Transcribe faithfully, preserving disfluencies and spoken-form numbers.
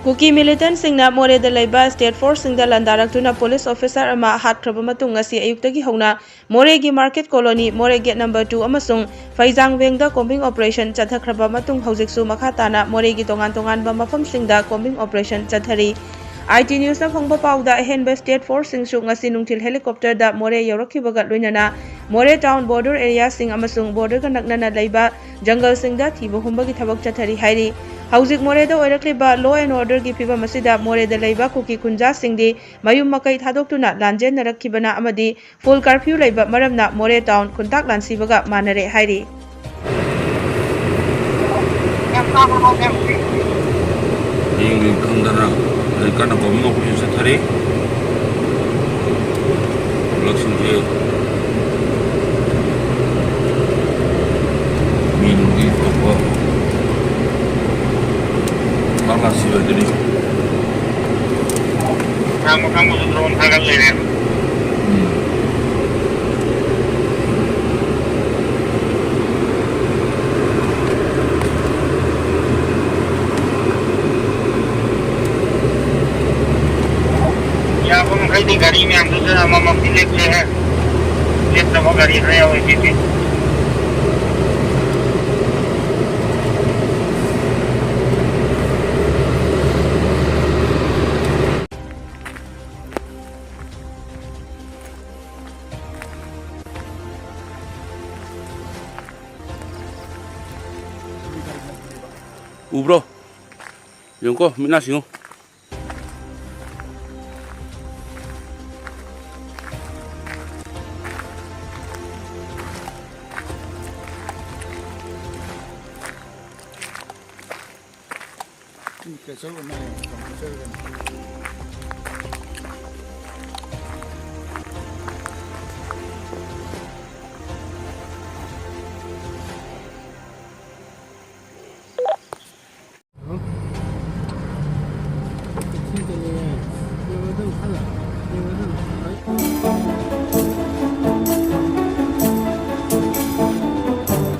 ꯀꯨꯀꯤ ꯃꯤꯂꯤꯇꯦꯟꯠꯁꯤꯡꯅ ꯃꯣꯔꯦꯗ ꯂꯩꯕ state ꯐꯣꯔꯁꯁꯤꯡꯗ ꯂꯥꯟꯗꯥꯔꯛꯇꯨꯅ police officer ꯑꯃ ꯍꯥꯠꯈ꯭ꯔꯕ ꯃꯇꯨꯡ, ꯉꯁꯤ ꯑꯌꯨꯛꯇꯒꯤ ꯍꯧꯅ ꯃꯣꯔꯦꯒꯤ ꯃꯥꯔꯀꯦꯠ ꯀꯣꯂꯣꯅꯤ, ꯃꯣꯔꯦ ꯒꯦꯠ ꯅꯝꯕꯔ ꯇꯨ ꯑꯃꯁꯨꯡ ꯐꯩꯖꯥꯡꯕꯦꯡꯗ ꯀꯣꯝꯕꯤꯡ ꯑꯣꯄꯔꯦꯁꯟ ꯆꯠꯊꯈ꯭ꯔꯕ ꯃꯇꯨꯡ, ꯍꯧꯖꯤꯛꯁꯨ ꯃꯈꯥ ꯇꯥꯅ ꯃꯣꯔꯦꯒꯤ ꯇꯣꯉꯥꯟ ꯇꯣꯉꯥꯟꯕ ꯃꯐꯝꯁꯤꯡꯗ ꯀꯣꯝꯕꯤꯡ ꯑꯣꯄꯔꯦꯁꯟ ꯆꯠꯊꯔꯤ꯫ ꯑꯥꯏ ꯇꯤ ꯅ꯭ꯌꯨꯁꯅ ꯐꯪꯕ ꯄꯥꯎꯗ, ꯑꯍꯦꯟꯕ ꯁ꯭ꯇꯦꯠ ꯐꯣꯔꯁꯁꯤꯡꯁꯨ ꯉꯁꯤ ꯅꯨꯡꯊꯤꯜ ꯍꯦꯂꯤꯀꯣꯞꯇꯔꯗ ꯃꯣꯔꯦ ꯌꯧꯔꯛꯈꯤꯕꯒ ꯂꯣꯏꯅꯅ ꯃꯣꯔꯦ ꯇꯥꯎꯟ, ꯕꯣꯔꯗꯔ ꯑꯦꯔꯤꯌꯥꯁꯤꯡ ꯑꯃꯁꯨꯡ ꯕꯣꯔꯗꯔꯒ ꯅꯛꯅꯅ ꯂꯩꯕ ꯖꯪꯒꯜꯁꯤꯡꯗ ꯊꯤꯕ ꯍꯨꯝꯕꯒꯤ ꯊꯕꯛ ꯆꯠꯊꯔꯤ ꯍꯥꯏꯔꯤ꯫ ꯍꯧꯖꯤꯛ ꯃꯣꯔꯦꯗ ꯑꯣꯏꯔꯛꯂꯤꯕ law and orderꯒꯤ ꯐꯤꯚꯝ ꯑꯁꯤꯗ ꯃꯣꯔꯦꯗ ꯂꯩꯕ ꯀꯨꯀꯤ ꯈꯨꯟꯖꯥꯁꯤꯡꯗꯤ ꯃꯌꯨꯝ ꯃꯀꯩ ꯊꯥꯗꯣꯛꯇꯨꯅ ꯂꯥꯟꯖꯦꯟꯅꯔꯛꯈꯤꯕꯅ ꯑꯃꯗꯤ full curfew ꯂꯩꯕ ꯃꯔꯝꯅ ꯃꯣꯔꯦ ꯇꯥꯎꯟ ꯈꯨꯟꯇꯥꯛ ꯂꯥꯟꯁꯤꯕꯒ ꯃꯥꯟꯅꯔꯦ ꯍꯥꯏꯔꯤ꯫ ꯃꯤꯡ ꯈꯪꯗꯅ ꯍꯧꯖꯤꯛ ꯀꯟꯅ ꯀꯣꯝꯕꯤꯡ ꯑꯣꯄꯔꯦꯁꯟ ꯆꯠꯊꯔꯤ꯫ ꯄꯨꯂꯞꯁꯤꯡꯁꯦ ꯃꯤ ꯅꯨꯡꯒꯤ ꯊꯣꯛꯄ ꯈꯨꯟꯇꯥꯛ ꯂꯥꯟꯁꯤꯕ ꯑꯗꯨꯅꯤ꯫ ꯀꯥꯡꯕꯨ ꯀꯥꯡꯕꯨꯁꯨ ꯗ꯭ꯔꯣꯟ ꯊꯥꯒꯠ ꯂꯩꯔꯦ꯫ ꯎꯝ꯫ ꯌꯥꯕ ꯃꯈꯩꯗꯤ ꯒꯥꯔꯤ ꯃꯌꯥꯝꯗꯨꯗ ꯑꯃꯃꯝꯗꯤ ꯂꯦꯞꯂꯦꯍꯦ꯫ ꯂꯦꯞꯇꯕ ꯒꯥꯔꯤ ꯈꯔ ꯌꯥꯎꯋꯦ ꯁꯤꯗꯤ꯫ ꯎꯕ꯭ꯔꯣ? ꯌꯦꯡꯉꯨꯀꯣ, ꯃꯤꯠ ꯅꯥ ꯁꯤꯡꯉꯨ꯫